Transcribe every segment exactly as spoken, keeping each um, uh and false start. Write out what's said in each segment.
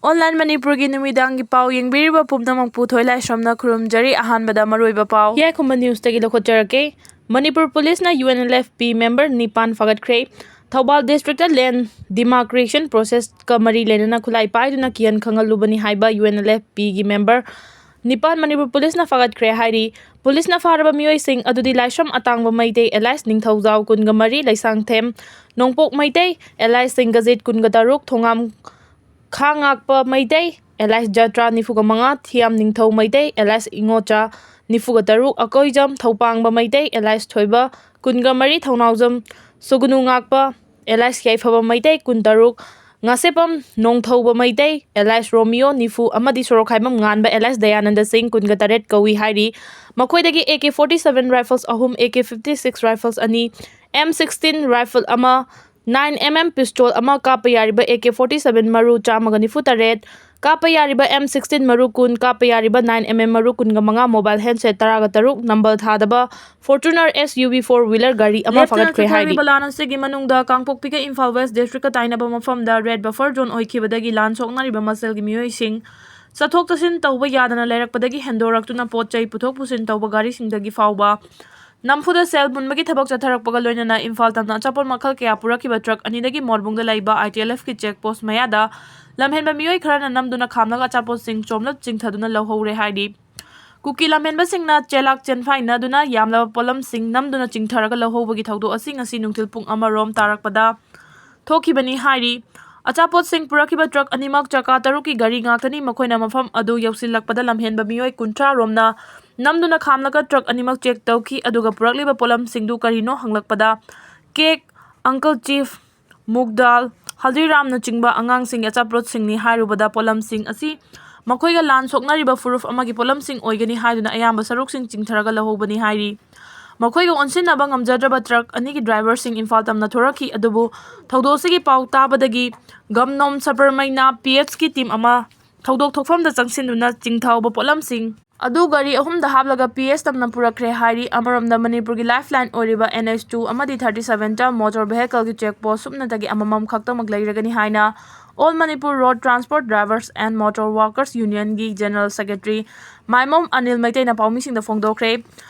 Online ꯃꯅꯤꯄꯨꯔꯒꯤ ꯅꯨꯃꯤꯗꯥꯡꯒꯤ ꯄꯥꯎ ꯌꯦꯡꯕꯤꯔꯤꯕ ꯄꯨꯝꯅꯃꯛꯄꯨ ꯊꯣꯏꯂꯥꯏꯁ꯭ꯔꯝꯅ ꯈꯨꯔꯨꯝꯖꯔꯤ꯫ ꯑꯍꯥꯟꯕꯗ ꯃꯔꯨꯑꯣꯏꯕ ꯄꯥꯎ꯫ ꯌꯥꯏꯈꯨꯝꯕ ꯅ꯭ꯌꯨꯁꯇꯒꯤ ꯂꯧꯈꯠꯆꯔꯛꯀꯦ꯫ ꯃꯅꯤꯄꯨꯔ ꯄꯨꯂꯤꯁꯅ U N L F P member ꯅꯤꯄꯥꯟ ꯐꯥꯒꯠꯈ꯭ꯔꯦ꯫ ꯊꯧꯕꯥꯜ ꯗꯤꯁꯇ꯭ꯔꯤꯛꯇ ꯂꯦꯟ ꯗꯤꯃꯥꯔꯀꯦꯁꯟ ꯄ꯭ꯔꯣꯁꯦꯁꯀ ꯃꯔꯤ ꯂꯩꯅꯅ ꯈꯨꯠꯂꯥꯏ ꯄꯥꯏꯗꯨꯅ ꯀꯤꯍꯟ ꯈꯪꯍꯜꯂꯨꯕꯅꯤ ꯍꯥꯏꯕ ꯌꯨ ꯑꯦꯟ ꯑꯦꯜ ꯑꯦꯐ ꯄꯤꯒꯤ ꯃꯦꯝꯕꯔ ꯅꯤꯄꯥꯟ ꯃꯅꯤꯄꯨꯔ ꯄꯨꯂꯤꯁꯅ ꯐꯥꯒꯠꯈ꯭ꯔꯦ ꯍꯥꯏꯔꯤ꯫ ꯄꯨꯂꯤꯁꯅ ꯐꯥꯔꯕ ꯃꯤꯑꯣꯏꯁꯤꯡ ꯑꯗꯨꯗꯤ ꯂꯥꯏꯁ꯭ꯔꯝ ꯑꯇꯥꯡꯕ ꯃꯩꯇꯩ ꯑꯦꯂꯥꯏꯁ ꯅꯤꯡꯊꯧꯖꯥꯎ ꯀꯨꯟꯒ ꯃꯔꯤ, ꯂꯩꯁꯥꯡꯊꯦꯝ ꯅꯣꯡꯄꯣꯛ ꯃꯩꯇꯩ ꯑꯦꯂꯥꯏꯁ ꯁꯤꯡꯒꯖꯤꯠ ꯀꯨꯟꯒ ꯇꯔꯨꯛ, ꯊꯣꯉꯥꯝ ꯈꯥ ꯉꯥꯛꯄ ꯃꯩꯇꯩ ꯑꯦꯂꯥꯏꯁ ꯖꯇ꯭ꯔꯥ ꯅꯤꯐꯨꯒ ꯃꯉꯥ, ꯊꯤꯌꯥꯝ ꯅꯤꯡꯊꯧ ꯃꯩꯇꯩ ꯑꯦꯂꯥꯏꯁ ꯏꯉꯣꯆꯥ ꯅꯤꯐꯨꯒ ꯇꯔꯨꯛ, ꯑꯀꯣꯏꯖꯝ ꯊꯧꯄꯥꯡꯕ ꯃꯩꯇꯩ ꯑꯦꯂꯥꯏꯁ ꯊꯣꯏꯕ ꯀꯨꯟꯒ ꯃꯔꯤ, ꯊꯧꯅꯥꯎꯖꯝ ꯁꯨꯒꯨꯅꯨ ꯉꯥꯛꯄ ꯑꯦꯂꯥꯏꯁ ꯌꯥꯏꯐꯕ ꯃꯩꯇꯩ ꯀꯨꯟꯇꯔꯨꯛ, ꯉꯥꯁꯦꯞꯄꯝ ꯅꯣꯡꯊꯧꯕ ꯃꯩꯇꯩ ꯑꯦꯂꯥꯏꯁ ꯔꯣꯃꯤꯌꯣ ꯅꯤꯐꯨ ꯑꯃꯗꯤ ꯁꯣꯔꯣꯛꯈꯥꯏꯕꯝ ꯉꯥꯟꯕ ꯑꯦꯂꯥꯏꯁ ꯗꯌꯥꯅꯟꯗ ꯁꯤꯡ ꯀꯨꯟꯒ ꯇꯔꯦꯠ ꯀꯧꯏ ꯍꯥꯏꯔꯤ꯫ ꯃꯈꯣꯏꯗꯒꯤ A K forty seven rifles ꯑꯍꯨꯝ, A K fifty six rifles ꯑꯅꯤ, ꯑꯦꯝ ꯁꯤꯛꯁꯇꯤꯟ ꯔꯥꯏꯐꯜ ꯑꯃ, ꯅꯥꯏꯟ ꯑꯦꯝ ꯑꯦꯝ ꯄꯤꯁꯇꯣꯜ ꯑꯃ, ꯀꯥꯞꯄ ꯌꯥꯔꯤꯕ ꯑꯦ ꯀꯦ ꯐꯣꯔꯇꯤ ꯁꯚꯦꯟ ꯃꯔꯨ ꯆꯥꯝꯃꯒ ꯅꯤꯐꯨ ꯇꯔꯦꯠ, ꯀꯥꯞꯄ ꯌꯥꯔꯤꯕ ꯑꯦꯝ ꯁꯤꯛꯁꯇꯤꯟ ꯃꯔꯨ ꯀꯨꯟ, ꯀꯥꯞꯄ ꯌꯥꯔꯤꯕ ꯅꯥꯏꯟ ꯑꯦꯝ ꯑꯦꯝ ꯃꯔꯨ ꯀꯨꯟꯒ ꯃꯉꯥ, ꯃꯣꯕꯥꯏꯜ ꯍꯦꯟꯁꯦꯠ ꯇꯔꯥꯒ ꯇꯔꯨꯛ, ꯅꯝꯕꯔ ꯊꯥꯗꯕ Fortuner S U V four wheeler ꯒꯥꯔꯤ ꯑꯃ ꯂꯦꯞꯇꯅ ꯐꯥꯒꯠꯈ꯭ꯔꯦ ꯍꯥꯏꯔꯤ꯫ ꯆꯠꯊꯔꯤꯕ ꯂꯥꯟ ꯑꯁꯤꯒꯤ ꯃꯅꯨꯡꯗ ꯀꯥꯡꯄꯣꯛꯄꯤꯒ ꯏꯝꯐꯥꯜ ꯋꯦꯁ ꯗꯤꯁꯇ꯭ꯔꯤꯛꯀ ꯇꯥꯏꯅꯕ ꯃꯐꯝꯗ ꯔꯦꯗ ꯕꯐꯔ ꯖꯣꯟ ꯑꯣꯏꯈꯤꯕꯗꯒꯤ ꯂꯥꯟ ꯁꯣꯛꯅꯔꯤꯕ ꯃꯁꯦꯜꯒꯤ ꯃꯤꯑꯣꯏꯁꯤꯡ ꯆꯠꯊꯣꯛ ꯆꯠꯁꯤꯟ ꯇꯧꯕ ꯌꯥꯗꯅ ꯂꯩꯔꯛꯄꯗꯒꯤ ꯍꯦꯟꯗꯣꯔꯛꯇꯨꯅ ꯄꯣꯠ ꯆꯩ ꯄꯨꯊꯣꯛ ꯄꯨꯁꯤꯟ ꯇꯧꯕ ꯒꯥꯔꯤꯁꯤꯡꯗꯒꯤ ꯐꯥꯎꯕ ꯅꯝꯐꯨꯗ ꯁꯦꯜ ꯃꯨꯟꯕꯒꯤ ꯊꯕꯛ ꯆꯠꯊꯔꯛꯄꯒ ꯂꯣꯏꯅꯅ ꯏꯝꯐꯥꯜ ꯇꯝꯅ ꯑꯆꯥꯄꯣꯠ ꯃꯈꯜ ꯀꯌꯥ ꯄꯨꯔꯛꯈꯤꯕ ꯇ꯭ꯔꯛ ꯑꯅꯤꯗꯒꯤ ꯃꯣꯔꯕꯨꯡꯗ ꯂꯩꯕ ꯑꯥꯏ ꯇꯤ ꯑꯦꯜ ꯑꯦꯐꯀꯤ ꯆꯦꯛ ꯄꯣꯁ ꯃꯌꯥꯗ ꯂꯝꯍꯦꯟꯕ ꯃꯤꯑꯣꯏ ꯈꯔꯅ ꯅꯝꯗꯨꯅ ꯈꯥꯝꯂꯒ ꯑꯆꯥꯄꯣꯠꯁꯤꯡ ꯆꯣꯝꯂꯞ ꯆꯤꯡꯊꯗꯨꯅ ꯂꯧꯍꯧꯔꯦ ꯍꯥꯏꯔꯤ꯫ ꯀꯨꯀꯤ ꯂꯝꯍꯦꯟꯕꯁꯤꯡꯅ ꯆꯦꯂꯥꯛ ꯆꯦꯟꯐꯥꯏꯅꯗꯨꯅ ꯌꯥꯝꯂꯕ ꯄꯣꯠꯂꯝꯁꯤꯡ ꯅꯝꯗꯨꯅ ꯆꯤꯡꯊꯔꯒ ꯂꯧꯍꯧꯕꯒꯤ ꯊꯧꯗꯣꯛ ꯑꯁꯤ ꯉꯁꯤ ꯅꯨꯡꯊꯤꯜ ꯄꯨꯡ ꯑꯃ ꯔꯣꯝ ꯇꯥꯔꯛꯄꯗ ꯊꯣꯛꯈꯤꯕꯅꯤ ꯍꯥꯏꯔꯤ꯫ ꯑꯆꯥꯄꯣꯠꯁꯤꯡ ꯄꯨꯔꯛꯈꯤꯕ ꯇ꯭ꯔꯛ ꯑꯅꯤꯃꯛ ꯆꯀꯥ ꯇꯔꯨꯛꯀꯤ ꯒꯥꯔꯤ ꯉꯥꯛꯇꯅꯤ꯫ ꯃꯈꯣꯏꯅ ꯃꯐꯝ ꯑꯗꯨ ꯌꯧꯁꯤꯜꯂꯛꯄꯗ ꯂꯝꯍꯦꯟꯕ ꯃꯤꯑꯣꯏ ꯀꯨꯟꯊ꯭ꯔꯥ ꯔꯣꯝꯅ ꯅꯝꯗꯨꯅ ꯈꯥꯝꯂꯒ ꯇ꯭ꯔꯛ ꯑꯅꯤꯃꯛ ꯆꯦꯛ ꯇꯧꯈꯤ, ꯑꯗꯨꯒ ꯄꯨꯔꯛꯂꯤꯕ ꯄꯣꯠꯂꯝꯁꯤꯡꯗꯨ ꯀꯔꯤꯅꯣ ꯍꯪꯂꯛꯄꯗ ꯀꯦꯛ, ꯑꯪꯀꯜ ꯆꯤꯞ, ꯃꯨꯛ ꯗꯥꯜ, ꯍꯜꯗꯤꯔꯥꯝꯅꯆꯤꯡꯕ ꯑꯉꯥꯡꯁꯤꯡꯒꯤ ꯑꯆꯥꯄꯣꯠꯁꯤꯡꯅꯤ ꯍꯥꯏꯔꯨꯕꯗ ꯄꯣꯠꯂꯝꯁꯤꯡ ꯑꯁꯤ ꯃꯈꯣꯏꯒ ꯂꯥꯟ ꯁꯣꯛꯅꯔꯤꯕ ꯐꯨꯔꯨꯞ ꯑꯃꯒꯤ ꯄꯣꯠꯂꯝꯁꯤꯡ ꯑꯣꯏꯒꯅꯤ ꯍꯥꯏꯗꯨꯅ ꯑꯌꯥꯝꯕ ꯁꯔꯨꯛꯁꯤꯡ ꯆꯤꯡꯊꯔꯒ ꯂꯧꯍꯧꯕꯅꯤ ꯍꯥꯏꯔꯤ꯫ ꯃꯈꯣꯏꯒ ꯑꯣꯟꯁꯤꯟꯅꯕ ꯉꯝꯖꯗ꯭ꯔꯕ ꯇ꯭ꯔꯛ ꯑꯅꯤꯒꯤ ꯗ꯭ꯔꯥꯏꯚꯔꯁꯤꯡ ꯏꯝꯐꯥꯜ ꯇꯝꯅ ꯊꯣꯔꯛꯈꯤ, ꯑꯗꯨꯕꯨ ꯊꯧꯗꯣꯛ ꯑꯁꯤꯒꯤ ꯄꯥꯎ ꯇꯥꯕꯗꯒꯤ ꯒꯝꯅꯣꯝ ꯁꯕꯔꯃꯩꯅꯥ ꯄꯤ ꯑꯦꯆꯀꯤ ꯇꯤꯝ ꯑꯃ ꯊꯧꯗꯣꯛ ꯊꯣꯛꯐꯝꯗ ꯆꯪꯁꯤꯟꯗꯨꯅ ꯆꯤꯡꯊꯍꯧꯕ ꯄꯣꯠꯂꯝꯁꯤꯡ ꯑꯗꯨ ꯒꯥꯔꯤ ꯑꯍꯨꯝꯗ ꯍꯥꯞꯂꯒ ꯄꯤ ꯑꯦꯆ ꯇꯝꯅ ꯄꯨꯔꯛꯈ꯭ꯔꯦ ꯍꯥꯏꯔꯤ꯫ ꯑꯃꯔꯣꯝꯗ ꯃꯅꯤꯄꯨꯔꯒꯤ ꯂꯥꯏꯐ ꯂꯥꯏꯟ ꯑꯣꯏꯔꯤꯕ ꯑꯦꯟ ꯑꯩꯆ ꯇꯨ ꯑꯃꯗꯤ ꯊꯥꯔꯇꯤ ꯁꯚꯦꯟꯇ ꯃꯣꯇꯣꯔ ꯚꯦꯍꯤꯀꯜꯒꯤ ꯆꯦꯛ ꯄꯣꯁ ꯁꯨꯞꯅꯇꯒꯤ ꯑꯃꯃꯝ ꯈꯛꯇꯃꯛ ꯂꯩꯔꯒꯅꯤ ꯍꯥꯏꯅ All Manipur Road Transport Drivers and Motor Workers Unionꯒꯤ General Secretary ꯃꯥꯏꯃꯣꯝ Anil ꯃꯩꯇꯩꯅ ꯄꯥꯎꯃꯤꯁꯤꯡꯗ ꯐꯣꯡꯗꯣꯛꯈ꯭ꯔꯦ꯫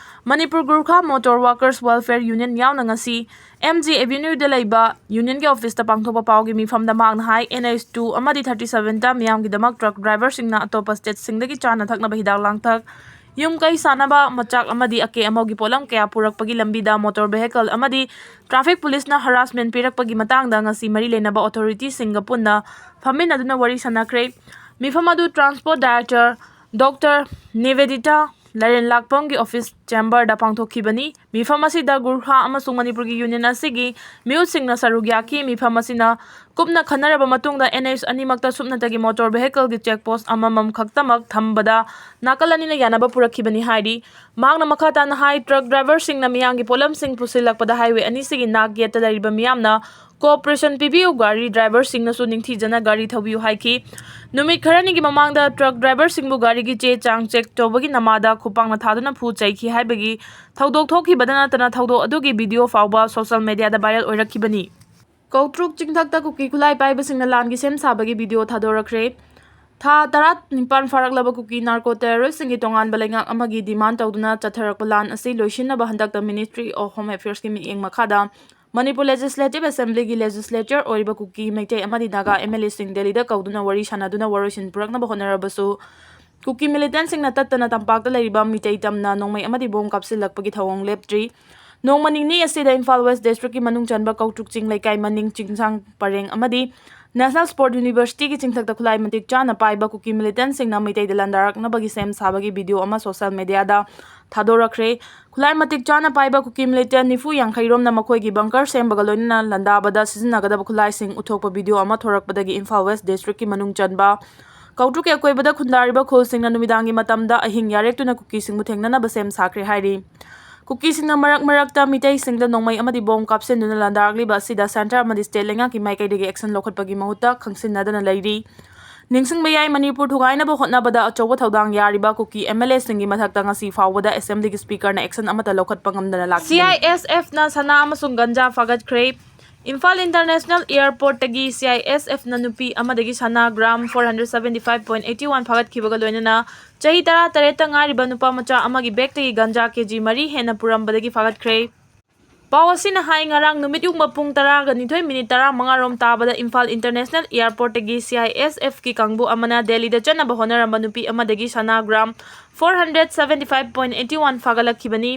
Manipur Gorkha motor workers welfare union ꯌꯥꯎꯅ ꯉꯁꯤ ꯑꯦꯝ ꯖꯤ ꯑꯦꯚꯦꯅ꯭ꯌꯨꯗ ꯂꯩꯕ ꯌꯨꯅꯤꯌꯟꯒꯤ ꯑꯣꯐꯤꯁꯇ ꯄꯥꯡꯊꯣꯛꯄ ꯄꯥꯎꯒꯤ ꯃꯤꯐꯝꯗ ꯃꯍꯥꯛꯅ ꯍꯥꯏ, ꯑꯦꯟ ꯑꯩꯆ ꯇꯨ ꯑꯃꯗꯤ ꯊꯥꯔꯇꯤ ꯁꯚꯦꯟꯗ ꯃꯤꯌꯥꯝꯒꯤꯗꯃꯛ ꯇ꯭ꯔꯛ ꯗ꯭ꯔꯥꯏꯚꯔꯁꯤꯡꯅ ꯑꯇꯣꯞꯄ ꯁ꯭ꯇꯦꯠꯁꯤꯡꯗꯒꯤ ꯆꯥꯅ ꯊꯛꯅꯕ ꯍꯤꯗꯥꯛ ꯂꯥꯡꯊꯛ, ꯌꯨꯝ ꯀꯩ ꯁꯥꯅꯕ ꯃꯆꯥꯛ ꯑꯃꯗꯤ ꯑꯀꯦ ꯑꯃꯧꯒꯤ ꯄꯣꯠꯂꯝ ꯀꯌꯥ ꯄꯨꯔꯛꯄꯒꯤ ꯂꯝꯕꯤꯗ ꯃꯣꯇꯣꯔ ꯚꯦꯍꯤꯀꯜ ꯑꯃꯗꯤ ꯇ꯭ꯔꯥꯐꯤꯛ ꯄꯨꯂꯤꯁꯅ ꯍꯔꯥꯁꯃꯦꯟ ꯄꯤꯔꯛꯄꯒꯤ ꯃꯇꯥꯡꯗ ꯉꯁꯤ ꯃꯔꯤ ꯂꯩꯅꯕ ꯑꯣꯊꯣꯔꯤꯇꯤꯁꯤꯡꯒ ꯄꯨꯟꯅ ꯐꯝꯃꯤꯟꯅꯗꯨꯅ ꯋꯥꯔꯤ ꯁꯥꯟꯅꯈ꯭ꯔꯦ꯫ ꯃꯤꯐꯝ ꯑꯗꯨ ꯇ꯭ꯔꯥꯟꯁꯄꯣꯔꯠ ꯗꯥꯏꯔꯦꯛꯇꯔ ꯗꯣꯛꯇꯔ ꯅꯤꯕꯦꯗꯤꯇꯥ ꯂꯥꯏꯔꯦꯟꯂꯥꯛꯄꯝꯒꯤ ꯑꯣꯐꯤꯁ ꯆꯦꯝꯕꯔꯗ ꯄꯥꯡꯊꯣꯛꯈꯤꯕꯅꯤ꯫ ꯃꯤꯐꯝ ꯑꯁꯤꯗ ꯒꯨꯔꯈꯥ ꯑꯃꯁꯨꯡ ꯃꯅꯤꯄꯨꯔꯒꯤ ꯌꯨꯅꯤꯌꯟ ꯑꯁꯤꯒꯤ ꯃꯤꯍꯨꯠꯁꯤꯡꯅ ꯁꯔꯨꯛ ꯌꯥꯈꯤ꯫ ꯃꯤꯐꯝ ꯑꯁꯤꯅ ꯀꯨꯞꯅ ꯈꯟꯅꯔꯕ ꯃꯇꯨꯡꯗ ꯑꯦꯟ ꯑꯩꯆ ꯑꯅꯤꯃꯛꯇ ꯁꯨꯞꯅꯇꯒꯤ ꯃꯣꯇꯣꯔ ꯚꯦꯍꯤꯀꯜꯒꯤ ꯆꯦꯛ ꯄꯣꯁ ꯑꯃꯃꯝ ꯈꯛꯇꯃꯛ ꯊꯝꯕꯗ ꯅꯥꯀꯜ ꯑꯅꯤꯅ ꯌꯥꯅꯕ ꯄꯨꯔꯛꯈꯤꯕꯅꯤ ꯍꯥꯏꯔꯤ꯫ ꯃꯍꯥꯛꯅ ꯃꯈꯥ ꯇꯥꯅ ꯍꯥꯏ, ꯇ꯭ꯔꯛ ꯗ꯭ꯔꯥꯏꯚꯔꯁꯤꯡꯅ ꯃꯤꯌꯥꯝꯒꯤ ꯄꯣꯠꯂꯝꯁꯤꯡ ꯄꯨꯁꯤꯜꯂꯛꯄꯗ ꯍꯥꯏꯋꯦ ꯑꯅꯤꯁꯤꯒꯤ ꯅꯥꯛ ꯌꯦꯠꯇ ꯂꯩꯔꯤꯕ ꯃꯤꯌꯥꯝꯅ ꯀꯣꯑꯣꯄꯔꯦꯁꯟ ꯄꯤꯕꯤꯌꯨ, ꯒꯥꯔꯤ ꯗ꯭ꯔꯥꯏꯚꯔꯁꯤꯡꯅꯁꯨ ꯅꯤꯡꯊꯤꯖꯅ ꯒꯥꯔꯤ ꯊꯧꯕꯤꯌꯨ ꯍꯥꯏꯈꯤ꯫ ꯅꯨꯃꯤꯠ ꯈꯔꯅꯤꯒꯤ ꯃꯃꯥꯡꯗ ꯇ꯭ꯔꯛ ꯗ꯭ꯔꯥꯏꯚꯔꯁꯤꯡꯕꯨ ꯒꯥꯔꯤꯒꯤ ꯆꯦ ꯆꯥꯡ ꯆꯦꯛ ꯇꯧꯕꯒꯤ ꯅꯃꯥꯗ ꯈꯨꯄꯥꯛꯅ ꯊꯥꯗꯨꯅ ꯐꯨ ꯆꯩꯈꯤ ꯍꯥꯏꯕꯒꯤ ꯊꯧꯗꯣꯛ ꯊꯣꯛꯈꯤꯕꯗ ꯅꯠꯇꯅ ꯊꯧꯗꯣꯛ ꯑꯗꯨꯒꯤ ꯚꯤꯗꯤꯑꯣ ꯐꯥꯎꯕ ꯁꯣꯁꯤꯌꯦꯜ ꯃꯦꯗꯤꯌꯥꯗ ꯚꯥꯏꯔꯦꯜ ꯑꯣꯏꯔꯛꯈꯤꯕꯅꯤ꯫ ꯀꯧꯇ꯭ꯔꯨꯛ ꯆꯤꯡꯊꯛꯇ ꯀꯨꯀꯤ ꯈꯨꯠꯂꯥꯏ ꯄꯥꯏꯕꯁꯤꯡꯅ ꯂꯥꯟꯒꯤ ꯁꯦꯝ ꯁꯥꯕꯒꯤ ꯚꯤꯗꯤꯑꯣ ꯊꯥꯗꯣꯔꯛꯈ꯭ꯔꯦ꯫ ꯊꯥ ꯇꯔꯥꯅꯤꯄꯥꯟ ꯐꯥꯔꯛꯂꯕ ꯀꯨꯀꯤ ꯅꯥꯔꯀꯣ ꯇꯦꯔꯣꯔꯤꯁꯁꯤꯡꯒꯤ ꯇꯣꯉꯥꯟꯕ ꯂꯩꯉꯥꯛ ꯑꯃꯒꯤ ꯗꯤꯃꯥꯟ ꯇꯧꯗꯨꯅ ꯆꯠꯊꯔꯛꯄ ꯂꯥꯟ ꯑꯁꯤ ꯂꯣꯏꯁꯤꯟꯅꯕ ꯍꯟꯗꯛꯇ Ministry of Home Affairsꯀꯤ ꯃꯤꯠꯌꯦꯡ ꯃꯈꯥꯗ ꯃꯅꯤꯄꯨꯔ Legislative Assemblyꯒꯤ legislator ꯑꯣꯏꯔꯤꯕ ꯀꯨꯀꯤ, ꯃꯩꯇꯩ ꯑꯃꯗꯤ ꯅꯥꯒꯥ MLAꯁꯤꯡ ꯗꯦꯜꯂꯤꯗ ꯀꯧꯗꯨꯅ ꯋꯥꯔꯤ ꯁꯥꯟꯅꯗꯨꯅ ꯋꯥꯔꯣꯏꯁꯤꯟ ꯄꯨꯔꯛꯅꯕ ꯍꯣꯠꯅꯔꯕꯁꯨ ꯀꯨꯀꯤ militantꯁꯤꯡꯅ ꯇꯠꯇꯅ ꯇꯝꯄꯥꯛꯇ ꯂꯩꯔꯤꯕ ꯃꯤꯇꯩ ꯇꯝꯅ ꯅꯣꯡꯃꯩ ꯑꯃꯗꯤ ꯕꯣꯝ ꯀꯥꯞꯁꯤꯜꯂꯛꯄꯒꯤ ꯊꯧꯑꯣꯡ ꯂꯦꯞꯇ꯭ꯔꯤ꯫ ꯅꯣꯡꯃ ꯅꯤꯅꯤ ꯑꯁꯤꯗ ꯏꯝꯐꯥꯜ West Districtꯀꯤ ꯃꯅꯨꯡ ꯆꯟꯕ ꯀꯧꯇ꯭ꯔꯨꯛ ꯆꯤꯡ ꯂꯩꯀꯥꯏ ꯃꯅꯤꯡ ꯆꯤꯡꯁꯥꯡ ꯄꯔꯦꯡ ꯑꯃꯗꯤ National Sport Universityꯒꯤ ꯆꯤꯡꯊꯛꯇ ꯈꯨꯠꯂꯥꯏ ꯃꯇꯤꯛ ꯆꯥꯅ ꯄꯥꯏꯕ ꯀꯨꯀꯤ militantꯁꯤꯡꯅ ꯃꯩꯇꯩꯗ ꯂꯥꯟꯗꯥꯔꯛꯅꯕꯒꯤ ꯁꯦꯝ ꯁꯥꯕꯒꯤ ꯚꯤꯗꯤꯑꯣ ꯑꯃ ꯁꯣꯁꯤꯌꯦꯜ ꯃꯦꯗꯤꯌꯥꯗ ꯊꯥꯗꯣꯔꯛꯈ꯭ꯔꯦ꯫ ꯈꯨꯠꯂꯥꯏ ꯃꯇꯤꯛ ꯆꯥꯅ ꯄꯥꯏꯕ ꯀꯨꯀꯤ militant ꯅꯤꯐꯨ ꯌꯥꯡꯈꯩ ꯔꯣꯝꯅ ꯃꯈꯣꯏꯒꯤ bunker ꯁꯦꯝꯕꯒ ꯂꯣꯏꯅꯅ ꯂꯥꯟꯗꯥꯕꯗ ꯁꯤꯖꯤꯟꯅꯒꯗꯕ ꯈꯨꯠꯂꯥꯏꯁꯤꯡ ꯎꯠꯊꯣꯛꯄ ꯚꯤꯗꯤꯑꯣ ꯑꯃ ꯊꯣꯔꯛꯄꯗꯒꯤ ꯏꯝꯐꯥꯜ West Districtꯀꯤ ꯃꯅꯨꯡ ꯆꯟꯕ ꯀꯧꯇ꯭ꯔꯨꯛꯀꯤ ꯑꯀꯣꯏꯕꯗ ꯈꯨꯟꯗꯥꯔꯤꯕ ꯈꯨꯜꯁꯤꯡꯅ ꯅꯨꯃꯤꯗꯥꯡꯒꯤ ꯃꯇꯝꯗ ꯑꯍꯤꯡ ꯌꯥꯔꯦꯛꯇꯨꯅ ꯀꯨꯀꯤꯁꯤꯡꯕꯨ ꯊꯦꯡꯅꯅꯕ ꯁꯦꯝ ꯁꯥꯈ꯭ꯔꯦ ꯍꯥꯏꯔꯤ꯫ ꯀꯨꯀꯤꯁꯤꯡꯅ ꯃꯔꯛ ꯃꯔꯛꯇ ꯃꯤꯇꯩꯁꯤꯡꯗ ꯅꯣꯡꯃꯩ ꯑꯃꯗꯤ ꯕꯣꯝ ꯀꯥꯞꯁꯤꯟꯗꯨꯅ ꯂꯥꯟꯗꯥꯔꯛꯂꯤꯕ ꯑꯁꯤꯗ centre ꯑꯃꯗꯤ state ꯂꯩꯉꯥꯛꯀꯤ ꯃꯥꯏꯀꯩꯗꯒꯤ action ꯂꯧꯈꯠꯄꯒꯤ ꯃꯍꯨꯠꯇ ꯈꯪꯁꯤꯟꯅꯗꯅ ꯂꯩꯔꯤ꯫ ꯅꯤꯡꯁꯤꯡꯕ ꯌꯥꯏ, ꯃꯅꯤꯄꯨꯔ ꯊꯨꯒꯥꯏꯅꯕ ꯍꯣꯠꯅꯕꯗ ꯑꯆꯧꯕ ꯊꯧꯗꯥꯡ ꯌꯥꯔꯤꯕ ꯀꯨꯀꯤ MLAꯁꯤꯡꯒꯤ ꯃꯊꯛꯇ ꯉꯁꯤ ꯐꯥꯎꯕꯗ Assemblyꯒꯤ Speakerꯅ action ꯑꯃꯠꯇ ꯂꯧꯈꯠꯄ ꯉꯝꯗꯅ ꯂꯥꯛꯈꯤꯕꯅꯤ꯫ CISFꯅ ꯁꯅꯥ ꯑꯃꯁꯨꯡ ꯒꯟꯖꯥ ꯐꯥꯒꯠꯈ꯭ꯔꯦ꯫ ꯏꯝꯐꯥꯜ ꯏꯟꯇꯔꯅꯦꯁꯅꯦꯜ ꯑꯦꯌꯔꯄꯣꯔꯠꯇꯒꯤ ꯁꯤ ꯑꯥꯏ ꯑꯦꯁ ꯑꯦꯐꯅ ꯅꯨꯄꯤ ꯑꯃꯗꯒꯤ ꯁꯅꯥ gram four hundred seventy five point eighty one ꯐꯥꯒꯠꯈꯤꯕꯒ ꯂꯣꯏꯅꯅ ꯆꯍꯤ ꯇꯔꯥ ꯇꯔꯦꯠꯇ ꯉꯥꯏꯔꯤꯕ ꯅꯨꯄꯥ ꯃꯆꯥ ꯑꯃꯒꯤ ꯕꯦꯒꯇꯒꯤ ꯒꯟꯖꯥ ꯀꯦ ꯖꯤ ꯃꯔꯤ ꯍꯦꯟꯅ ꯄꯨꯔꯝꯕꯗꯒꯤ ꯐꯥꯒꯠꯈ꯭ꯔꯦ꯫ ꯄꯥꯎ ꯑꯁꯤꯅ ꯍꯥꯏ, ꯉꯔꯥꯡ ꯅꯨꯃꯤꯠ ꯌꯨꯡꯕ ꯄꯨꯡ ꯇꯔꯥꯒ ꯅꯤꯊꯣꯏ ꯃꯤꯅꯤꯠ ꯇꯔꯥꯃꯉꯥ ꯔꯣꯝ ꯇꯥꯕꯗ ꯏꯝꯐꯥꯜ ꯏꯟꯇꯔꯅꯦꯁꯅꯦꯜ ꯑꯦꯌꯔꯄꯣꯔꯠꯇꯒꯤ ꯁꯤ ꯑꯥꯏ ꯑꯦꯁ ꯑꯦꯐꯀꯤ ꯀꯥꯡꯕꯨ ꯑꯃꯅ ꯗꯦꯜꯂꯤꯗ ꯆꯠꯅꯕ ꯍꯣꯠꯅꯔꯝꯕ ꯅꯨꯄꯤ ꯑꯃꯗꯒꯤ ꯁꯅꯥ gram four hundred seventy five point eighty one ꯐꯥꯒꯠꯂꯛꯈꯤꯕꯅꯤ꯫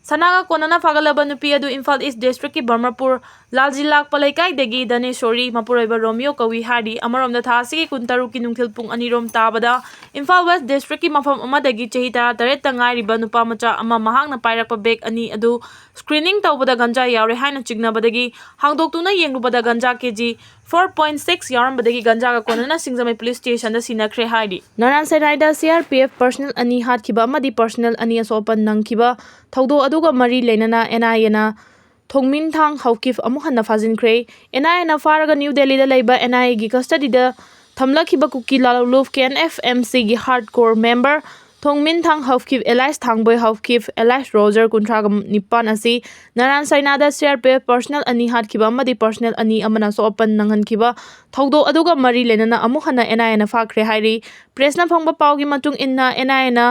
ꯁꯅꯥꯒ ꯀꯣꯟꯅꯅ ꯐꯥꯒꯠꯂꯕ ꯅꯨꯄꯤ ꯑꯗꯨ ꯏꯝꯐꯥꯜ ꯏꯁ ꯗꯤꯁꯇ꯭ꯔꯤꯛꯀꯤ ꯕ꯭ꯔꯍꯃꯄꯨꯔ ꯂꯥꯜꯖꯤ ꯂꯥꯛꯄ ꯂꯩꯀꯥꯏꯗꯒꯤ ꯙꯅꯦꯁꯣꯔꯤ, ꯃꯄꯨꯔꯣꯏꯕ ꯔꯣꯃꯤꯌꯣ ꯀꯧꯏ ꯍꯥꯏꯔꯤ꯫ ꯑꯃꯔꯣꯝꯗ, ꯊꯥ ꯑꯁꯤꯒꯤ ꯀꯨꯟꯇꯔꯨꯛꯀꯤ ꯅꯨꯡꯊꯤꯜ ꯄꯨꯡ ꯑꯅꯤ ꯔꯣꯝ ꯇꯥꯕꯗ ꯏꯝꯐꯥꯜ ꯋꯦꯁ ꯗꯤꯁꯇ꯭ꯔꯤꯛꯀꯤ ꯃꯐꯝ ꯑꯃꯗꯒꯤ ꯆꯍꯤ ꯇꯔꯥ ꯇꯔꯦꯠꯇ ꯉꯥꯏꯔꯤꯕ ꯅꯨꯄꯥ ꯃꯆꯥ ꯑꯃ ꯃꯍꯥꯛꯅ ꯄꯥꯏꯔꯛꯄ ꯕꯦꯒ ꯑꯅꯤ ꯑꯗꯨ ꯁ꯭ꯀ꯭ꯔꯤꯅꯤꯡ ꯇꯧꯕꯗ ꯒꯟꯖꯥ ꯌꯥꯎꯔꯦ ꯍꯥꯏꯅ ꯆꯤꯡꯅꯕꯗꯒꯤ ꯍꯥꯡꯗꯣꯛꯇꯨꯅ ꯌꯦꯡꯂꯨꯕꯗ ꯒꯟꯖꯥ ꯀꯦ ꯖꯤ ꯐꯣꯔ ꯄꯣꯏꯟ ꯁꯤꯛꯁ ꯌꯥꯎꯔꯝꯕꯗꯒꯤ ꯒꯟꯖꯥꯒ ꯀꯣꯟꯅꯅ ꯁꯤꯡꯖꯃꯩ ꯄꯨꯂꯤꯁ ꯁ꯭ꯇꯦꯁꯟꯗ ꯁꯤꯟꯅꯈ꯭ꯔꯦ ꯍꯥꯏꯔꯤ꯫ ꯅꯔꯥꯟ ꯁꯦꯅꯥꯏꯗ ꯁꯤ ꯑꯥꯔ ꯄꯤ ꯑꯦꯐ ꯄꯔꯁꯅꯦꯜ ꯑꯅꯤ ꯍꯥꯠꯈꯤꯕ ꯑꯃꯗꯤ ꯄꯔꯁꯅꯦꯜ ꯑꯅꯤ ꯑꯁꯣꯛ ꯑꯄꯟ ꯅꯪꯈꯤꯕ ꯊꯧꯗꯣꯛ ꯑꯗꯨꯒ ꯃꯔꯤ ꯂꯩꯅꯅ ꯑꯦꯟ ꯑꯥꯏ ꯑꯦꯅ ꯊꯣꯡꯃꯤꯟꯊꯥꯡ ꯍꯧꯀꯤꯞ ꯑꯃꯨꯛ ꯍꯟꯅ ꯐꯥꯖꯤꯟꯈ꯭ꯔꯦ꯫ ꯑꯦꯟ ꯑꯥꯏ ꯑꯦꯅ ꯐꯥꯔꯒ ꯅ꯭ꯌꯨ ꯗꯦꯜꯂꯤꯗ ꯂꯩꯕ ꯑꯦꯟ ꯑꯥꯏ ꯑꯦꯒꯤ ꯀꯁꯇꯗꯤꯗ ꯊꯝꯂꯛꯈꯤꯕ ꯀꯨꯀꯤ ꯂꯥꯂꯣꯡ ꯀꯦ ꯑꯦꯟ ꯑꯦꯐ ꯑꯦꯝ ꯁꯤꯒꯤ hard core member Thongminthang Haokip, alias Thangboi Haokip, alias Roger, ꯀꯨꯟꯊ꯭ꯔꯥꯒ ꯅꯤꯄꯥꯟ ꯑꯁꯤ ꯅꯔꯥꯟ ꯁꯥꯏꯅꯥꯗ ꯁꯤ ꯑꯥꯔ ꯄꯤ ꯑꯦꯐ ꯄꯔꯁꯅꯦꯜ ꯑꯅꯤ ꯍꯥꯠꯈꯤꯕ ꯑꯃꯗꯤ ꯄꯔꯁꯅꯦꯜ ꯑꯅꯤ ꯑꯃꯅ ꯑꯁꯣꯛ ꯑꯄꯟ ꯅꯪꯍꯟꯈꯤꯕ ꯊꯧꯗꯣꯛ ꯑꯗꯨꯒ ꯃꯔꯤ ꯂꯩꯅꯅ ꯑꯃꯨꯛ ꯍꯟꯅ ꯑꯦꯟ ꯑꯥꯏ ꯑꯦꯅ ꯐꯥꯈ꯭ꯔꯦ ꯍꯥꯏꯔꯤ꯫ ꯄ꯭ꯔꯦꯁꯅ ꯐꯪꯕ ꯄꯥꯎꯒꯤ ꯃꯇꯨꯡ ꯏꯟꯅ, ꯑꯦꯟ ꯑꯥꯏ ꯑꯦꯅ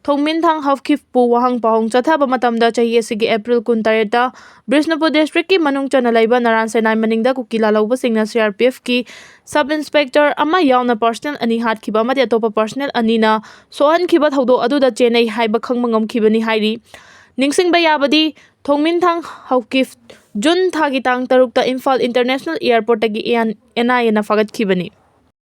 ꯊꯣꯡꯃꯤꯟꯊꯥꯡ ꯍꯧꯀꯤꯞꯄꯨ ꯋꯥꯍꯪ ꯄꯥꯎꯍꯪ ꯆꯠꯊꯕ ꯃꯇꯝꯗ ꯆꯍꯤ ꯑꯁꯤꯒꯤ ꯑꯦꯄ꯭ꯔꯤꯜ ꯀꯨꯟꯇꯔꯦꯠꯇ ꯕꯤꯁꯅꯨꯄꯨꯔ ꯗꯤꯁꯇ꯭ꯔꯤꯛꯀꯤ ꯃꯅꯨꯡ ꯆꯟꯅ ꯂꯩꯕ ꯅꯔꯥꯟ ꯁꯦꯅꯥꯏ ꯃꯅꯤꯡꯗ ꯀꯨꯀꯤ ꯂꯥꯂꯧꯕꯁꯤꯡꯅ ꯁꯤ ꯑꯥꯔ ꯄꯤ ꯑꯦꯐꯀꯤ ꯁꯕ ꯏꯟꯁꯄꯦꯛꯇꯔ ꯑꯃ ꯌꯥꯎꯅ ꯄꯔꯁꯅꯦꯜ ꯑꯅꯤ ꯍꯥꯠꯈꯤꯕ ꯑꯃꯗꯤ ꯑꯇꯣꯞꯄ ꯄꯔꯁꯅꯦꯜ ꯑꯅꯤꯅ ꯁꯣꯛꯍꯟꯈꯤꯕ ꯊꯧꯗꯣꯛ ꯑꯗꯨꯗ ꯆꯦꯟꯅꯩ ꯍꯥꯏꯕ ꯈꯪꯕ ꯉꯝꯈꯤꯕꯅꯤ ꯍꯥꯏꯔꯤ꯫ ꯅꯤꯡꯁꯤꯡꯕ ꯌꯥꯕꯗꯤ, ꯊꯣꯡꯃꯤꯟꯊꯥꯡ ꯍꯧꯀꯤꯞ ꯖꯨꯟ ꯊꯥꯒꯤ ꯇꯥꯡ ꯇꯔꯨꯛꯇ ꯏꯝꯐꯥꯜ ꯏꯟꯇꯔꯅꯦꯁꯅꯦꯜ ꯑꯦꯌꯔꯄꯣꯔꯠꯇꯒꯤ ꯑꯦꯟ ꯑꯥꯏ ꯑꯦꯅ ꯐꯥꯒꯠꯈꯤꯕꯅꯤ꯫